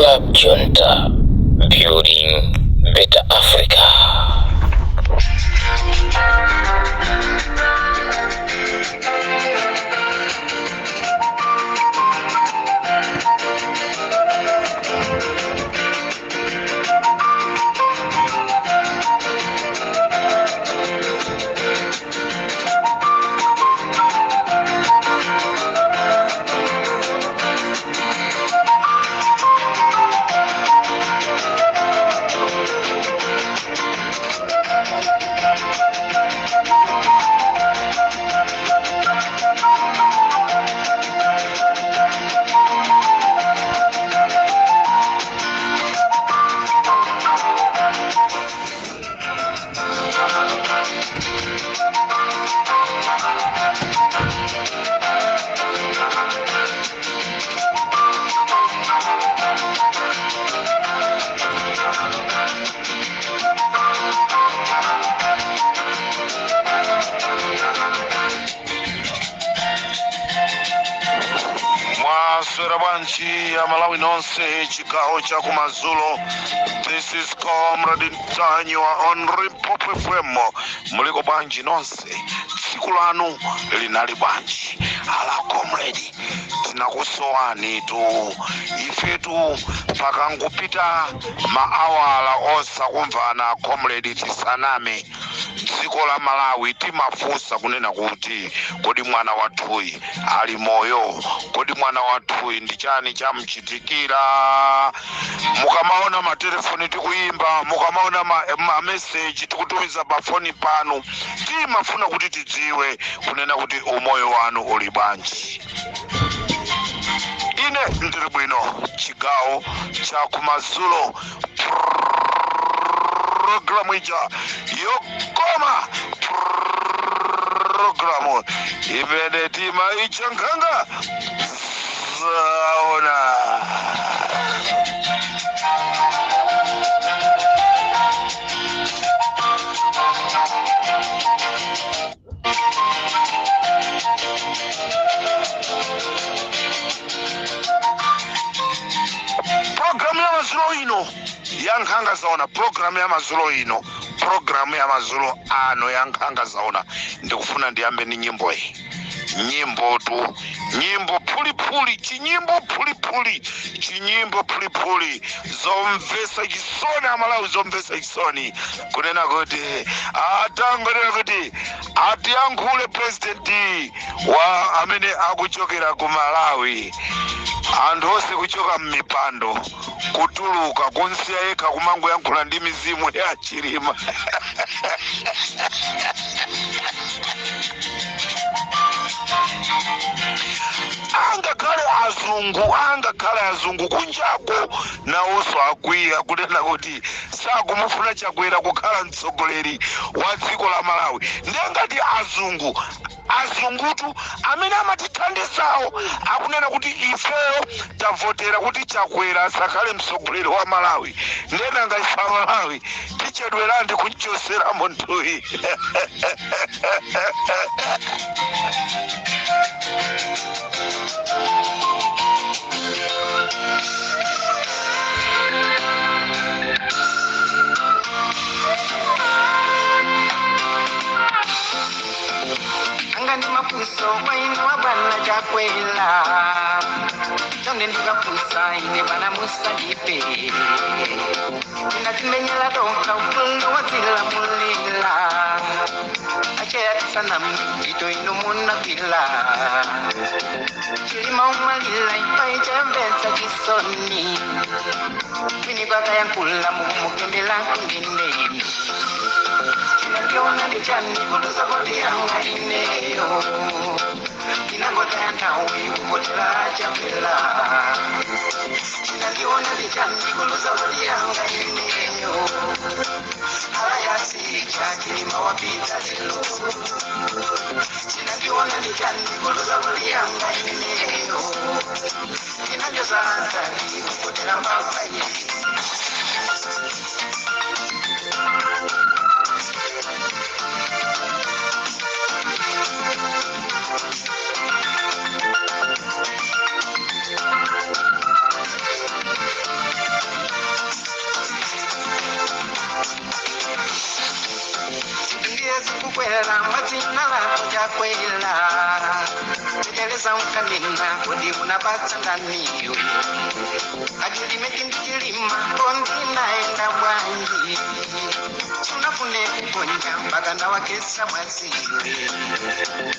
Club Junta, building better Africa. Mwaswera bwanji Amalawi nonse chigawo cha kumadzulo? This is Comrade Ntanyiwa on Limpopo FM. Muliko bwanji nonse? Tsiku lanu linali bwanji? Ala comrade, tinakusowani tu ifetu. Pakangopita maawala osakumvana, comrade, tisaname, dziko la Malawi timafunsa kunena kuti, kodi mwana wathuyi ali moyo? Kodi mwana wathuyi ndi chani chamchitikira? Mukamaona matelefoni tikuyimba, mukamaona ma message tikutumiza pafoni pano, timafuna kuti tidziwe kunena kuti umoyo wanu uli bwanji. Ine ndili bwino. Chigawo cha kumadzulo, programu ija yokoma, programu imene timaitcha Nkhanga Zaona. Programu ya madzulo ino ya Nkhanga Zaona, programu ya madzulo ino, programu ya madzulo ano ya Nkhanga Zaona, ndikufuna ndiyambe ndi nyimbo iyi. Nyimbo tu, nyimbo phuliphuli, chinyimbo phuliphuli, chinyimbo phuliphuli. Zomvesa chisoni, Amalawi, zomvesa chisoni kunena kuti atangonena kuti atiyankhule president wa amene akuchokera ku Malawi, anthu onse kuchoka mmipando, kutuluka, kunsiya yekha kumangoyankhula ndi mizimu ya Chilima. Angakhale azungu, angakhale azungu kunjako nawonso akwiya kunena kuti sakumufuna Chakwera kukhala mtsogoleri wa dziko la Malawi. Ndiye ngati azungu, azungutu amene amatithandizawo, akunena kuti ifeyo tavotera kuti Chakwera asakhale mtsogoleri wa Malawi, ndiye nanga ife Amalawi tichedwerandi kunchosera munthuyi? Anga ndi mafunso kwa inu bwana Chakwera. Chonde ndikafunsa ine bwana, musadipe. Tinadzimenyera tokha ufulu wodzilamulira. Acheya, tisaname, ntchito inu munagwira. Chilima umwalira, imfa yomvetsa chisoni. Kwini kwakayankhula mukumugendera kundende. Chinandiona ndi chani kuluza voti yanga ineyo? Ndinangotaya nthawi kuvotera Chakwera. Chinandiona ndi chani kuluza voti yanga ineyo? Alliance, Chilima wapita lero. Chinandiona ndi chani kuluza voti yanga ineyo? Ndinanyoza atali kuvotera mbava. Chakwera mwadzina lako Chakwera, tekeleza unkanena kodi unapatsa ndaniyo achilime chintu chilima kondinaenda bwanji sunafune kugonja mpaka ndawakesa mwaziwe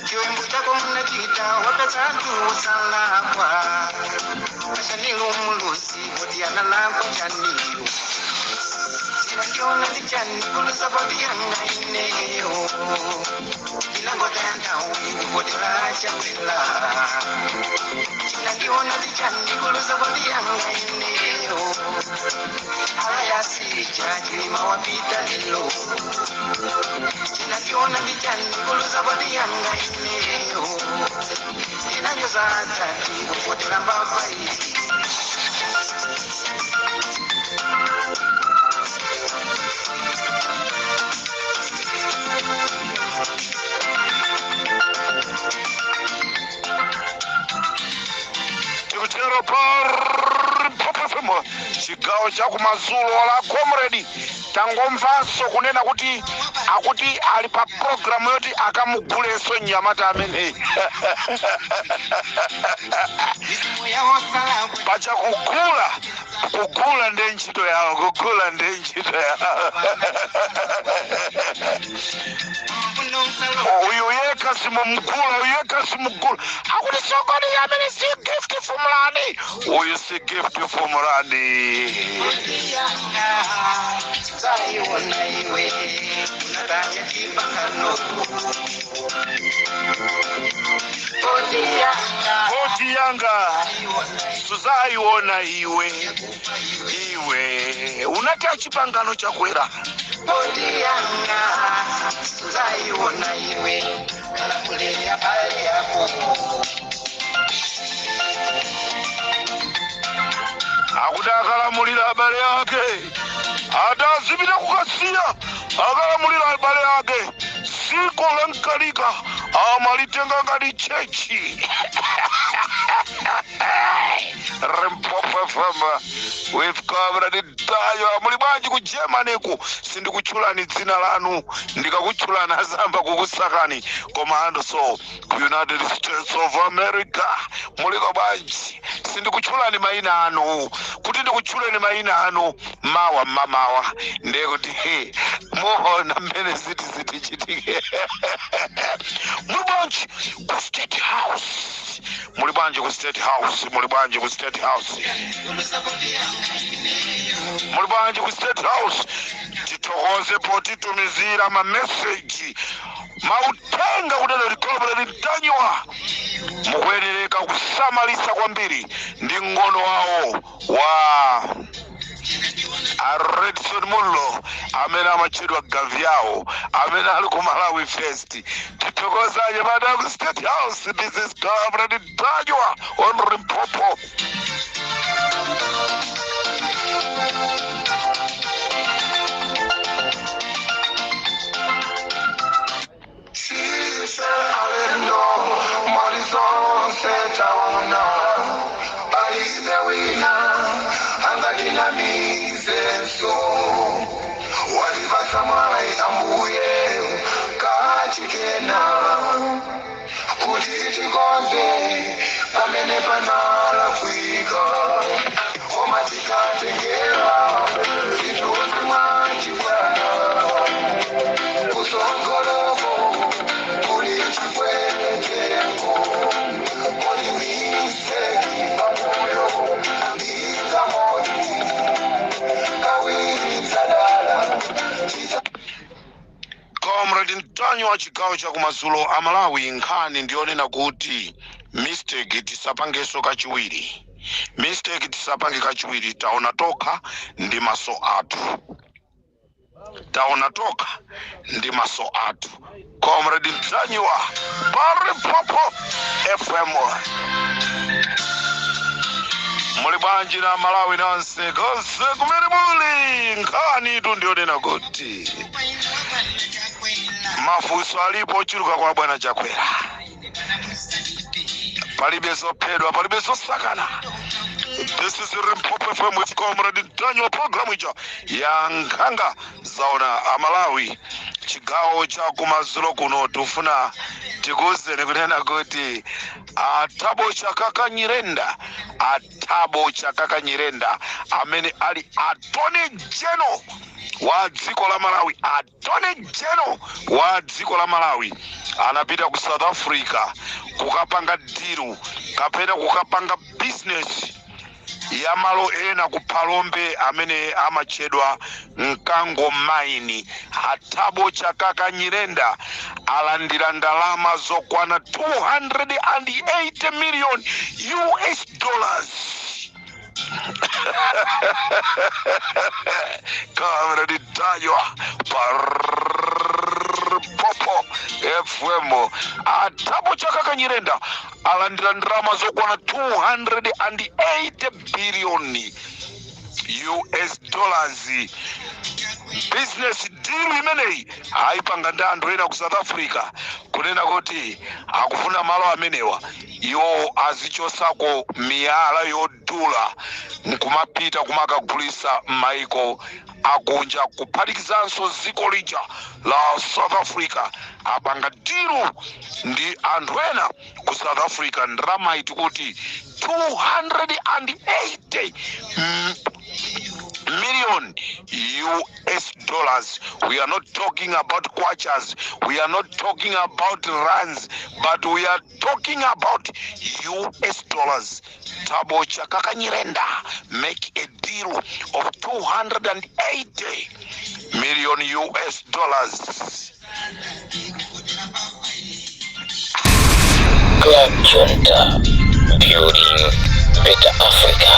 chiwembu chako munachita wapeza anthu usalakwa ashanilo mulusi kodi analakwa chaniyo chinandiona ndichani kulusa poti yanga ineyo ndinangotaya nthawi kuvotera Chakwera chinandiona ndichani kulusa poti yanga ineyo alayasija chilima wapita lelo chinandiona ndichani kulusa poti yanga ineyo ndinanyoza atati kuvotera mbava iyi. Tikutero pa Limpopo FM, chigawo cha kumadzulo. La comrade, tangomvanso kunena kuti akuti ali pa programu yoti akamugulenso mnyamata ameneyi. Mizimu yawosalakwa Pacha kugula, kugula ndi ntchito yawo, kugula ndi ntchito yawo. Uyu yekha simumugula, uyu yekha simugula. Akuti sokoni amene si Gift Fumulani, uyu si Gift Fumulani. Yanga saiona iwe unataya chipangano kodi yanga Voti yanga suzayiona iwe, iwe unati chipangano Chakwera. Kodi yanga saiona iwe kalamulea pale yako. Akuti akalamulira abale ake, atazipita kukasiya akalamulira abale ake. Siko la mkalika amalitenga ngati church. Limpopo FM with Comrade Dayo. Muli bwanji ku Germany ku? Sindikutchulani dzina lanu, ndikakutchulani azamba kukusakani. Koma so ku United States of America muliko bwanji? Sindikutchulani mayina anu. Kuti ndikutchuleni mayina anu mawa mmamawa, ndiye kuti muona mmene ziti zitichitike. Muli bwanji ku State House? Muli bwanji ku State House? Muli bwanji ku State House? Muli bwanji ku State House? Tithokoze potitumizira mameseji, mauthenga kutero likolopera litanywa. Mukuyenereka kusamalisa kwambiri ndi ngono wawo wa a Redson Mullo amene amatchedwa Gaviao, amene ali ku Malawi First. Tithokozanye madam ku State House. This is Comrade Ntanyiwa on Limpopo. Sise alendo malizonse taona palibe wina angatinamizenso walivasa mwayi ambuye kachikena kuti tikonze pamene panalakwika koma tikatengera zithunzi mwachibwana kusongoloko kuli chikweteko kuli mistake pamoyo ndikamoti kawiri sadala. Comrade Ntanyiwa, chigawo cha kumadzulo a Malawi, nkhani ndiyonena kuti mistake tisapangenso kachiwiri, mistake tisapange kachiwiri. Taona tokha ndi maso athu, taona tokha ndi maso athu. Comrade Ntanyiwa pa Limpopo FM. Muli bwanji na Malawi nonse konse kumene muli? Nkhani itu ndiyonena kuti mafunso alipo ochuluka kwa bwana Chakwera. Palibe zophedwa, palibe zosakana. This is Limpopo FM with Comrade Ntanyiwa, program ija ya nkhanga zaona. Amalawi, Chigawo cha kumadzulo kuno tufuna tikuwuzeni kunena kuti aThabo Chakaka Nyirenda, aThabo Chakaka Nyirenda amene ali Attorney General wa dziko la Malawi, Attorney General wa dziko la Malawi, anapita ku South Africa kukapanga deal kapena kukapanga business ya malo ena ku Phalombe amene amatchedwa Mkango Mine. AThabo Chakaka Nyirenda alandira ndalama zokwana 280 million US dollars. Comrade Ntanyiwa pa Limpopo FM, aThabo Chakaka Nyirenda alandira ndalama zokwana 280 billion US dollars. Business deal imeneyi ayipanga ndi anthu ena ku South Africa, kunena kuti akufuna malo amenewa iwo azichosako miyala yodula nkumapita kumakagulisa m'maiko akunja, kuphatikizanso dziko lija la South Africa. Apanga deal ndi anthu ena ku South Africa, ndalama iti kuti 280 million US dollars. We are not talking about kwachas, we are not talking about rands, but we are talking about US dollars. Thabo Chakaka Nyirenda make a deal of 280 million US dollars. Club Junta, building better Africa.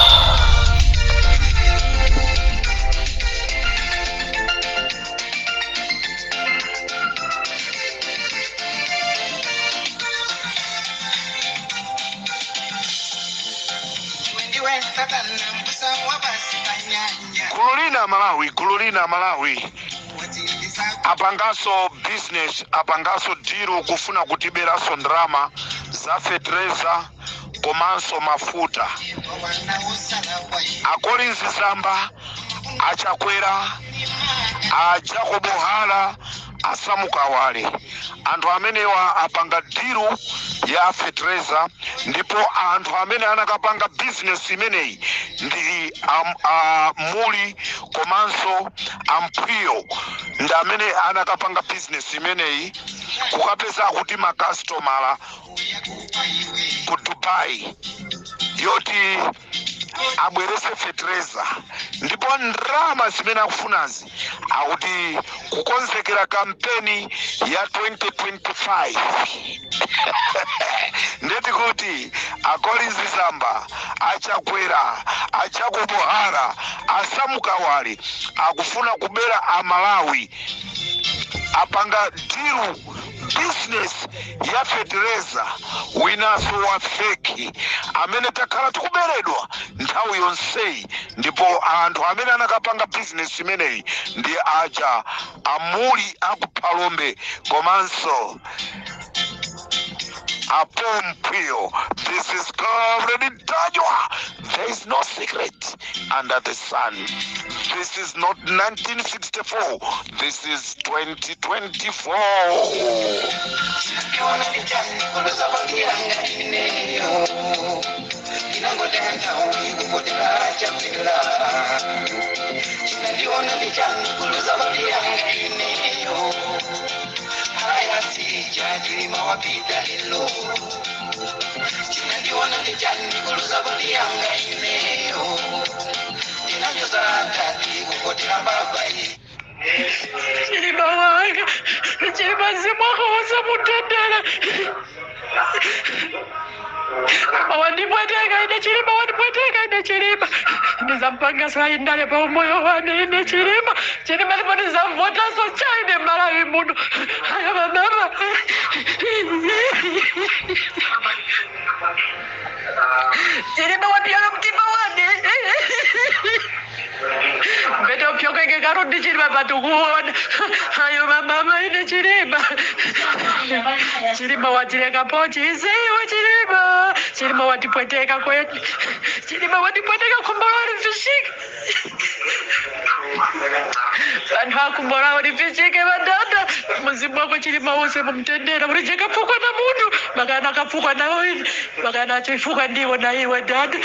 Ndiwe satana mkusawa basi panyanya. Gulu lina Malawi, gulu lina Malawi Watiliza. apangaso business, apangaso deal kufuna kutiberanso ndalama za fetereza komanso mafuta. Wana usala wai. ACollins Zamba, aChakwera, a Jacob Hara, aSamukawale, anthu amenewa apanga deal ya fetereza, ndipo anthu amene anakapanga business imeneyi ndi amuli komanso amphwiyo, ndi amene anakapanga business imeneyi kukapeza kuti makasitomala ku Dubai yoti abwerese fetereza, ndipo ndalama zimene akufunazi akuti kukonzekera kampeni ya 2025. Ndeti kuti aCollins Zamba, aChakwera, aJacob Hara, aSamukawale akufuna kubera Amalawi. Apanga deal business ya fetereza winanso wa fake amene takhala tikuberedwa nthawi yonseyi, ndipo anthu amene anakapanga business imeneyi ndi aja amuli akuphalombe komanso apompio. This is Comrade Ntanyiwa. There is no secret under the sun. This is not 1964, this is 2024. Ndiona ndichani kuluza kwakiyanga ineyo inangotenda kuvotera chapela. Chinandiona ndichani kuluza kwakiyanga ineyo haya sija chilima wapita lelo. Chinandiona ndichani kuluza kwakiyanga ineyo tinanyoza tati kuvotera baba. Chilima wanga, Chilima, zimwakauza mutendere. Wandipweteka ine Chilima, wandipweteka ine Chilima. Ndizampanga saindale pa umoyo wane ine Chilima. Chilima, ndipo ndizavotaso chaine Malawi muno. Aya mama, Chilima wapyala mtima wane. Mbete upyokeke karundi Chilima patukuona. Ayo mama, ine Chilima, Chilima watileka pochi iseyiwe. Chilima, Chilima watipweteka kwetu. Chilima watipweteka, khumbololi mfishika. Vanhu akumborawo nifichike vadada muzimu wako Chilima use mumtendera uri chakapfukwa na munhu makana akapfukwa nawo makana achifukwa ndiwo na iwe dada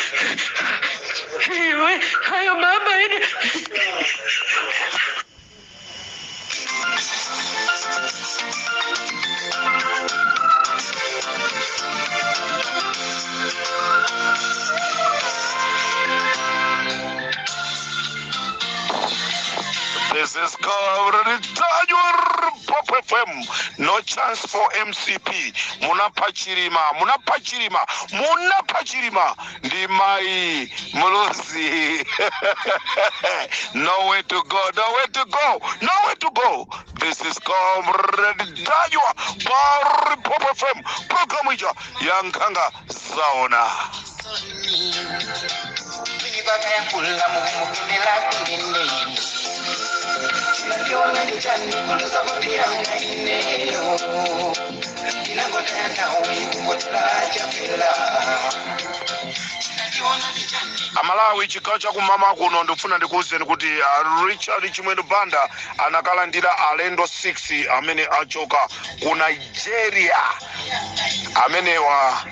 iwe hayo mama ini. This is Comrade Daniel Pop FM. No chance for MCP. Munapha Chilima, munapha Chilima, munapha Chilima. Ndi mai Muluzi. Nowhere to go, nowhere to go, nowhere to go. This is Comrade Daniel Pop FM. Program ija ya Nkhanga Zaona. Bakayakula mumukindila kundende Nakiona ndichani kuluza kupiranga ineyo Inangotaya nawe kungotela chapela. Amalawi, chigawo chakumama kuno, ndikufuna ndikuwuzeni kuti Richard Chimwendo Banda anakalandira alendo 6 amene achoka ku Nigeria. Amenewa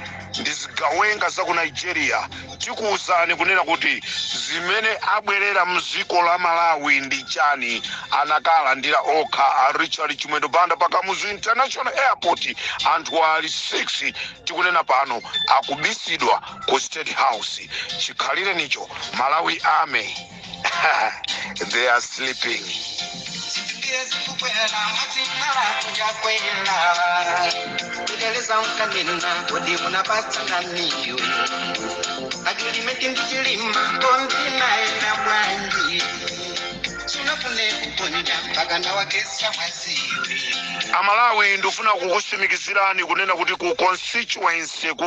ndi zigawenga za ku Nigeria. Tikuwuzani kunena kuti zimene abwerera mdziko la Malawi ndi chani. Anakalandira okha a Richard Chimwendo Banda pa Kamuzu International Airport. Anthu ali 6, tikunena pano akubisidwa ku State House. Chikhalire nicho Malawi Army, they are sleeping. Kukwela matsimala kujakwela kuteleza unkanena kodi unapatsanganiyo achilimeti ndichilima tondinaenda bwanji sunafune kuponja mpaka ndawakesa mwaziwe. Amalawi, ndifuna kukusimikizirani kunena kuti ku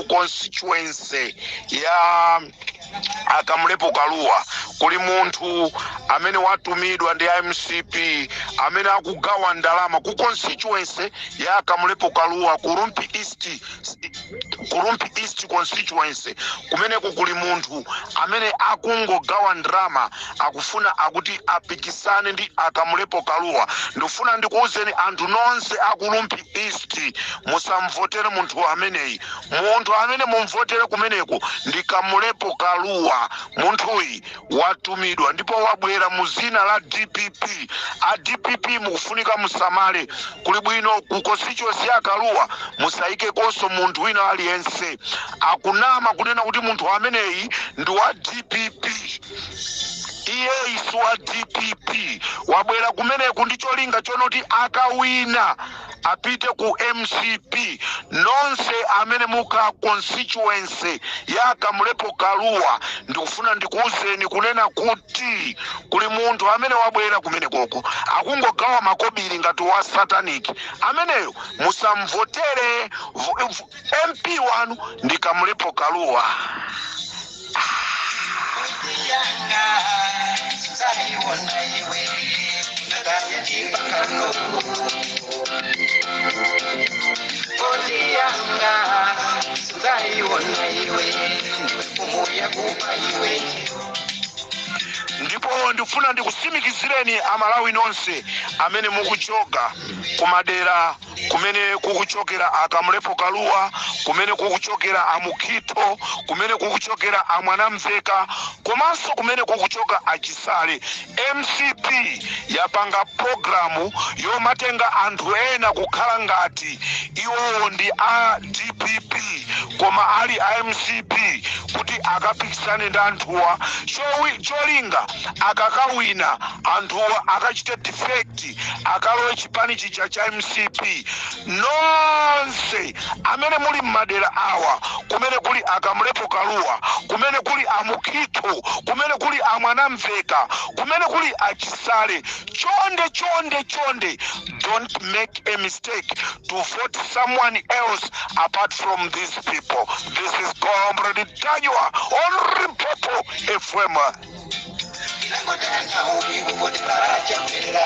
constituency ya Akamlepo Kaluwa kuli munthu amene watumidwa ndi MCP amene akugawa ndalama ku constituency ya Akamlepo Kaluwa ku Rumpi East, ku Rumpi East constituency. Kumeneko kuli munthu amene akungogawa ndalama, akufuna akuti apikisane ndi Akamlepo Kaluwa. Ndifuna ndikuwuzeni anthu nonse aku Rumpi East, musamvotere munthu ameneyi. Munthu amene mumvotere kumeneko ndi Kamulepo Kaluwa. Munthuyi watumidwa ndipo wabwera mu zina la DPP. A DPP mukufunika musamale. Kuli bwino ku constituency ya Kaluwa musayikekonso munthu wina aliyense. Akunama kunena kuti munthu ameneyi ndi wa DPP. Iyeyi si wa DPP. Wabwera kumeneku ndi cholinga chonoti akawina apite ku MCP. Nonse amene muka constituency ya Kamulepo Kaluwa, ndikufuna ndikuwuzeni kunena kuti kuli munthu amene wabwera kumenekoko akungogawa makobiri ngati wa satanic. Ameneyo musamvotere. MP wanu ndi Kamulepo Kaluwa. Yanga saiwona iwe nagaya chipangano kodi yanga saiwona iwe ndiwe mfumu yakupa iwe. Ndipo ndifuna ndikusimikizireni Amalawi nonse amene mukuchoka kumadera kumene kukuchokera Akamulepo Kaluwa, kumene kukuchokera Amukhito, kumene kukuchokera Amwanamveka, komanso kumene kukuchoka Achisale, MCP yapanga programu yomatenga anthu ena kukhala ngati iwowo ndi a DPP koma ali a MCP kuti akapikisane ndi anthuwa. Cholinga akakawina, anthuwa akachite defect, akalowe chipani chija cha MCP. Nonse amene muli m'madera awa kumene kuli Akamulepo Kaluwa, kumene kuli Amukhito, kumene kuli Amwanamveka, kumene kuli Achisale, chonde, chonde, chonde, don't make a mistake to vote someone else apart from these people. This is Comrade Daniel on Limpopo FM. Inangotanga uvikuvotera chapera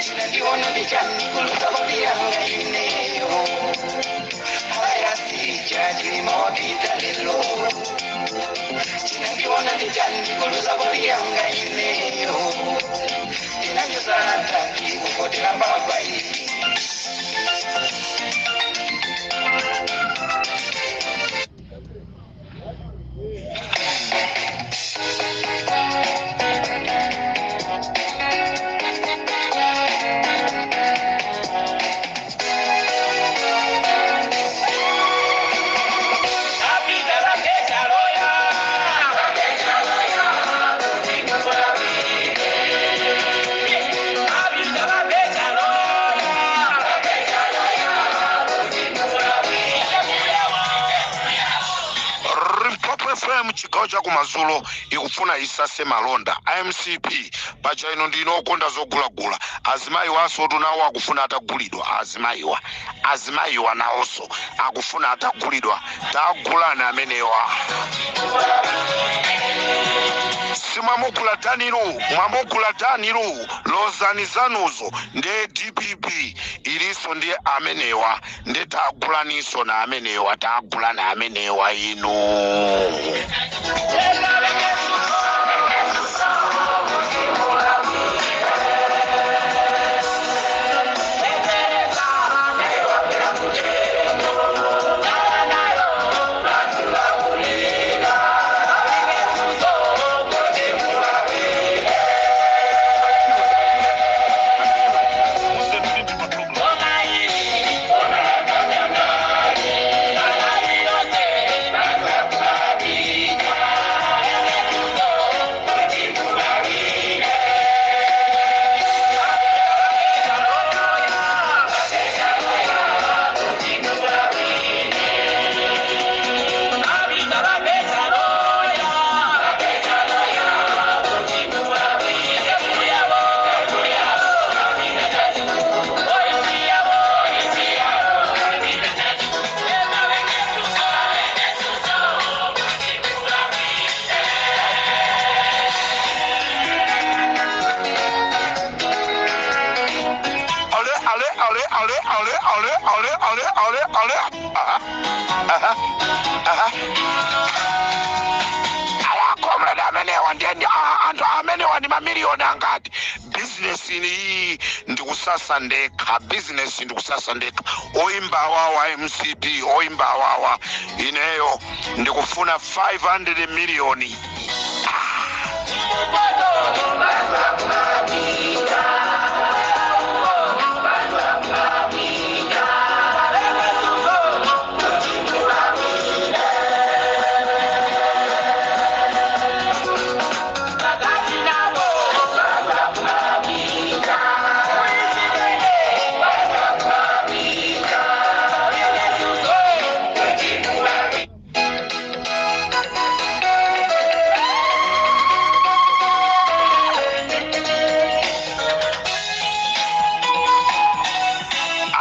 chinandiona ndichani kuluza kodi yanga ineyo ayasija chilima wapita lelo chinandiona ndichani kuluza kodi yanga ineyo. Ndisata ndikuvotera mbava iyi. Limpopo FM chigawo chakumadzulo ikufuna isase malonda. IMCP pacha ino ndino okonda zogulagula. Azimayiwa asotu nawo akufuna atagulidwa. Azimayiwa nawonso akufuna atagulidwa. Tagulana amenewa. Simwamugula danilu, mwamugula danilu, lozani zanuzo. Ndiye DPP iliso ndiye amenewa, ndiye tagulaninso na amenewa, tagulana amenewa inu. Ale, ale, ale, ale, ale, ale, ale, ale, ale, ale. Aha, aha, aha. Ala comrade amenewa ndiye anthu amenewa ndi mamiliyoni angati. Bizinesi iyi ndikusasa ndekha, bizinesi ndikusasa ndekha. Oimba awawa MCP, oimba awawa ineyo ndikufuna 500 miliyoni.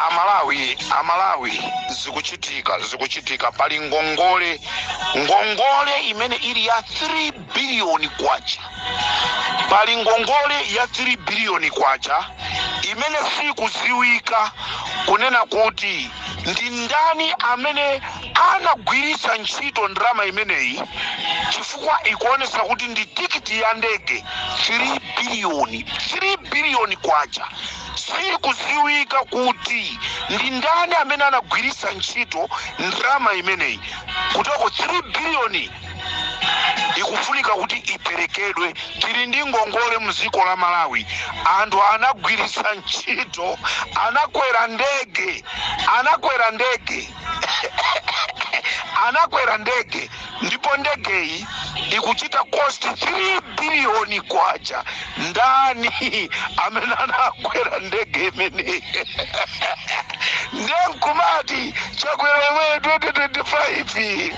Amalawi, Amalawi, zikuchitika, zikuchitika. Pali ngongole, ngongole imene ili ya 3 biliyoni kwacha. Pali ngongole ya 3 biliyoni kwacha imene sikuziwika kunena kuti ndi ndani amene anagwiritsa ntchito ndalama imeneyi, chifukwa ikuonesa kuti ndi tikiti ya ndege. 3 biliyoni, 3 biliyoni kwacha, sikuziwika kuti ndi ndani amene anagwiritsa ntchito ndalama imeneyi. Kutoko 3 biliyoni ikufunika kuti iperekedwe. Tili ndi ngongole mdziko la Malawi. Anthu anagwiritsa ntchito, anakwera ndege, anakwera ndege, anakwera ndege, ndipo ndegeyi ikuchita cost 3 biliyoni kwacha. Ndani amene anakwera ndege imeneyi? Ndiye nkumati Chakwera yemweyo 2025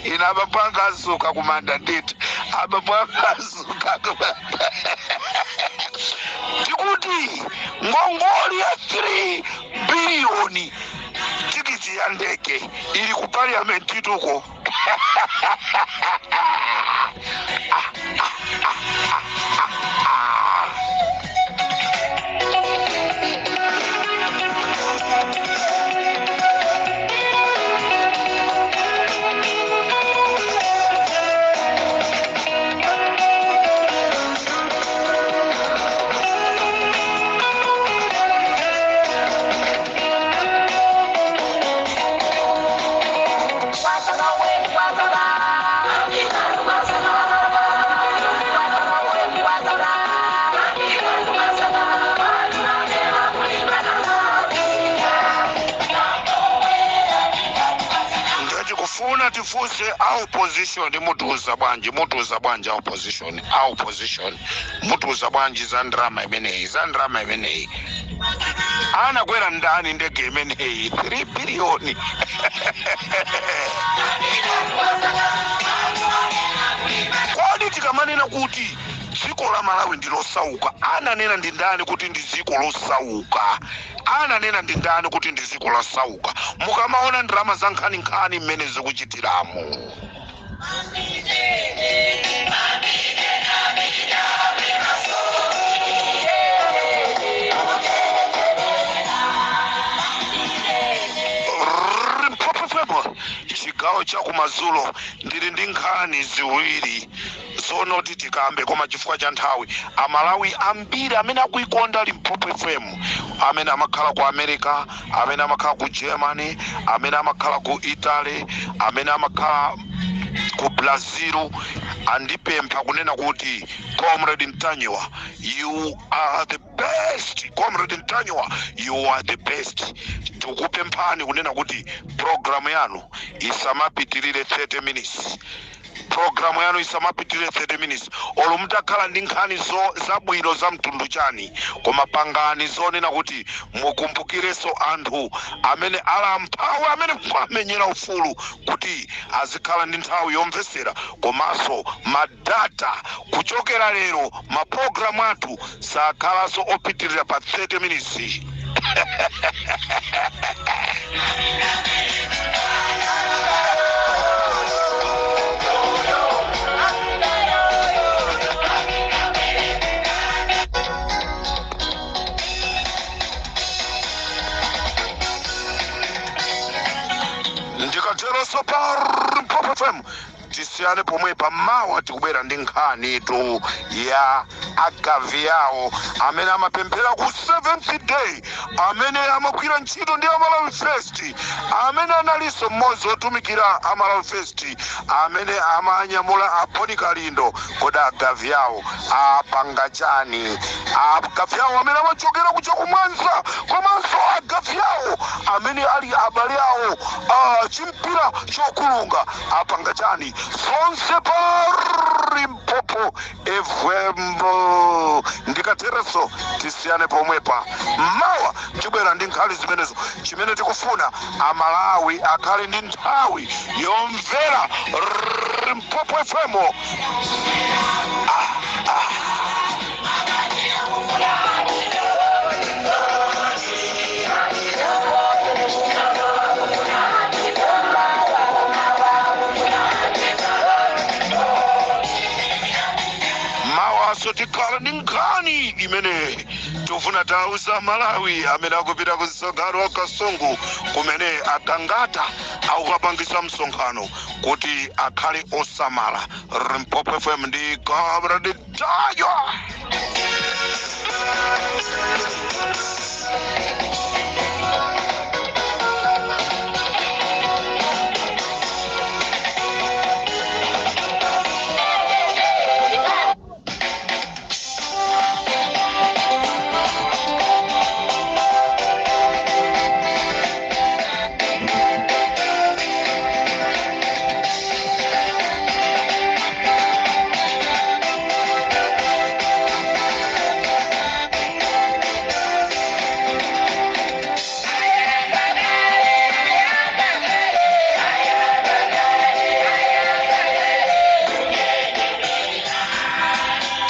ina abapanga azuka kumanda ndithu, abapanga azuka kumanda. Tikuti ngongole ya 3 biliyoni, tikiti ya ndege ili ku parliament ituko. Tifunse a opposition, mutiuza bwanji? Mutiuza bwanji a opposition? A opposition, mutiuza bwanji za ndrama imeneyi? Za ndrama imeneyi, anakwera ndani ndege imeneyi? 3 biliyoni. Kodi tikamanena kuti dziko la Malawi ndi losauka, ananena ndi ndani kuti ndi dziko losauka? Ananena ndi ndani kuti ndi dziko losauka? Mukamaona ndalama za nkhaninkhani mmene zikuchitiramo. Limpopo FM, chigawo cha kumadzulo. Ndili ndi nkhani ziwiri zonoti tikambe, koma chifukwa cha nthawi, Amalawi ambiri amene akuikonda Limpopo FM, amene amakhala ku America, amene amakhala ku Germany, amene amakhala ku Italy, amene amakhala ku Brazil, andipempha kunena kuti, "Comrade Ntanyiwa, you are the best. Comrade Ntanyiwa, you are the best. Tikupemphani kunena kuti programu yanu isamapitirire 30 minutes. Programu yanu isamapitirire 30 minutes. Olo mutakhala ndi nkhani zabwino za mtundu chani, koma pangani zonena kuti mukumbukirenso anthu amene ali amphawi, amene amenyera ufulu, kuti azikhala ndi nthawi yomvesera komanso ma data. Kuchokera lero, mapulogalamu athu sakhalanso opitirira pa 30 minutes." Ndikateronso pa Limpopo FM, tisiyane pomwe. Pamawa tikubwera ndi nkhani tu ya agavi yawo amene amapemphera ku Seventh Day, amene amagwira ntchito ndi Amalawi First, amene analinso mmodzi otumikira Amalawi First, amene amanyamula a Bon Kalindo. Kodi agavi yawo apanga chani? Agavi yawo amene amachokera kucha kumwanza, komanso agavi yawo amene ali abale awo chimpira chokulunga, apanga chani? Zonse pa Limpopo FM. Ndikaterenso tisiyane pomwepa. Mawa tibwera ndi nkhani zimenezo. Chimene tikufuna, Amalawi akhale ndi nthawi yomvera Limpopo FM. Ah, ah. Mawaso tikhala ndi nkhani imene tikufuna tauza Malawi amene akupita ku msonkhano wa Kasungu, kumene Agangata akukapangisa msonkhano, kuti akhale osamala. Limpopo FM ndi Comrade Ntanyiwa.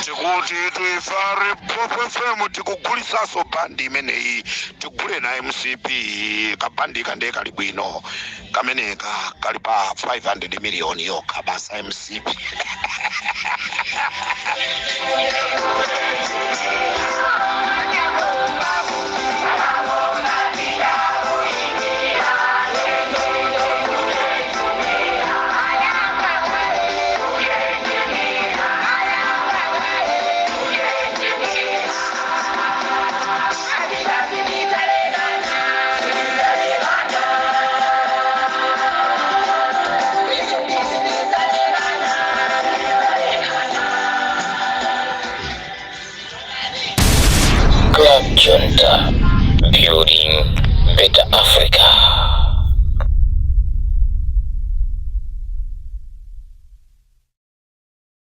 Tikuti ife a Limpopo FM tikugulisaso bandi imeneyi, tigule na MCP. Kabandi kandiye kali bwino kameneka, kali pa 500 miliyoni yokha basa. MCP. Club Junta, building better Africa.